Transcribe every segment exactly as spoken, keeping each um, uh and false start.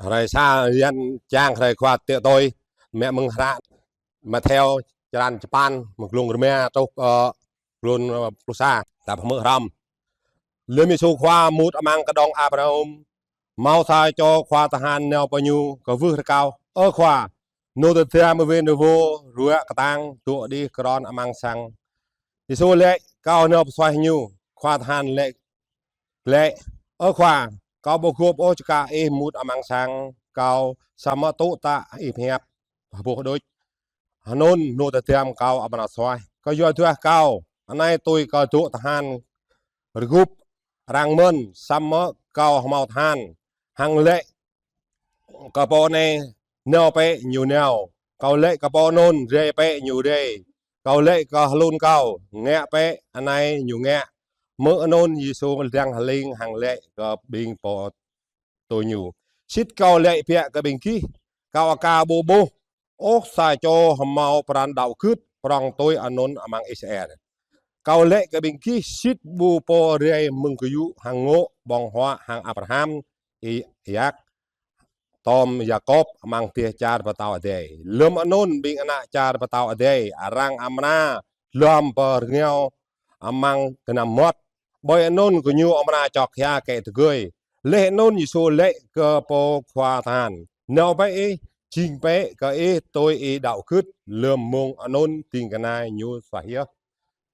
Hrơi sa, yan čang hrơi Khua tĕ tui, mă mơ̆ng hră Mattheo črăn čơpăn, mơ̆ng glông rơma truh, ơ, glông, ơ, pluh sa, ta pơmơ̆ hrăm. Lơm Yêsu Khua mŭt amăng kơđông Kaphernahum, hmâo sa čô khua tơhan nao pơ Ñu, kwưh rơkâo: Ơ Khua, anŏ tơdam win rơwo ruă kơtang, dŏ đih krŏn amăng sang. Yêsu laĭ: Kâo nao pơsuaih ñu. Khua tơhan laĭ glaĭ: Ơ Khua, kâo ƀu gôp ôh čơkă Ih mŭt amăng sang kâo, samơ̆ tŭ tă Ih pơhiăp hơpuh đôč, hơnŭn anŏ tơdam kâo amra suaih. Kơyua duah kâo anai tui kơ dŏ tơhan rơgŭp arăng mơ̆n, samơ̆ kâo hmâo tơhan. Hăng laĭ kơ pô anai: Nao bĕ, ñu nao. Kâo laĭ kơ pô anŭn: Rai bĕ, ñu rai. Kâo laĭ kơ hlŭn kâo: Ngă bĕ, anai ñu ngă. Hmư̆ anŭn Yêsu lăng hling hăng laĭ kơ ƀing pô tui Ñu: Sĭt kâo laĭ biă kơ ƀing gih, kâo aka ƀu ƀuh ôh sa čô hmâo pran đaŏ gưt prŏng tui anŭn amăng Israel. Kâo laĭ kơ ƀing gih, sĭt ƀu pô rai mơ̆ng gơyŭ hăng ngŏ ƀơ̆ng huă hăng Abraham, Isak, tŏm Yakôb amăng dêh čar pơtao adai. Lơm anŭn ƀing ană čar pơtao adai arăng amra lŏm pơ rơngiao amăng gơnam mơmŏt, ƀơi anŭn gơñu amra čŏk hia kĕ tơgơi. Laih anŭn Yêsu laĭ kơ pô khua tơhan: Nao bĕ ih, jing bĕ kơ ih tui ih đaŏ gưt. Lơm mông anŭn ding kơna ñu suaih yơh.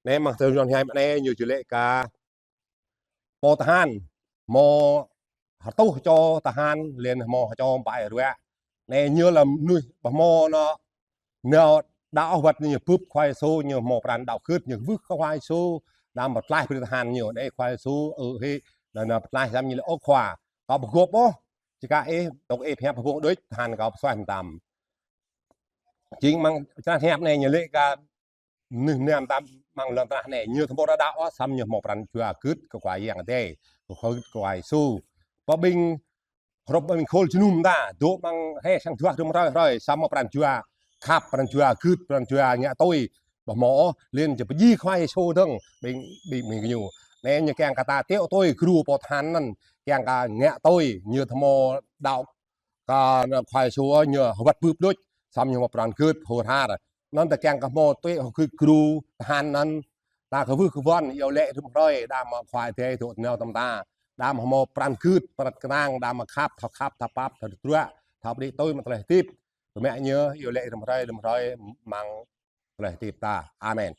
Anai mơ̆ng tơlơi hiam anai ñu čih laĭ kơ pô tơhan, hmâo hơtuh čô tơhan, laih hmâo čô ƀai ruă. Anai ñu lăm mơnuih ƀu hmâo anŏ nao đaŏ wơ̆t, ñu bưp Khua Yêsu, ñu hmâo pran đaŏ gưt, ñu kwưh kơ Khua Yêsu, đăm pơtlaih brơi tơhan ñu. Anai Khua Yêsu, ơ, hĭ, đa nao pơtlaih, lăm ñu laĭ: Ơ Khua, kâo ƀu gôp ôh čơkă Ih, tŭ Ih pơhiăp hơpuh đôč, tơhan kâo pơsuaih mơtam. Jing amăng črăn hiăp anai ñu laĭ kơ mơnuih mơnam tam amăng lŏn tơnah anai, ñu tơmŏ rơđah ôh, samơ̆ ñu hmâo pran jua gưt kơ Khua Yang Adai, kơ Khua, gưt kơ Khua Yêsu. Pơ ƀing, hrup ƀing khul jơnum ta, dŏ amăng hrĕ sang duah rĭm hrơi hrơi, samơ̆ pran jua khăp, pran jua gưt, pran jua ngă tui, ƀu hmâo ôh, laih či pơjing Khua Yêsu dơ̆ng, ƀing, ƀing, ƀing gơñu. Anai ñu kiăng kơ ta tĕ tui gru pô tơhan anŭn, kiăng kơ ngă tui, ñu tơmŏ đaŏ kơ Khua Yêsu ñu wơ̆t bưp đôč, samơ̆ ñu hmâo pran gưt hur har. Anŭn ta kiăng kơ hmâo tui hơgưt gru tơhan anŭn, ta kwưh kơ wơ̆n, iâu laĭ rĭm hrơi, đăm mơ̆ Khua Adai dŏ nao tơm ta, đăm hmâo pran gưt, pran kơnang, đăm mơ̆ khăp, thâo khăp, thâo pap, thâo tơdruă, thâo pơđĭ tui mơ̆ng tơlơi hơdip. Kơmĕ ñu iâu laĭ rĭm hrơi, rĭm hrơi, mơ̆ng tơlơi hơdip ta. Amen.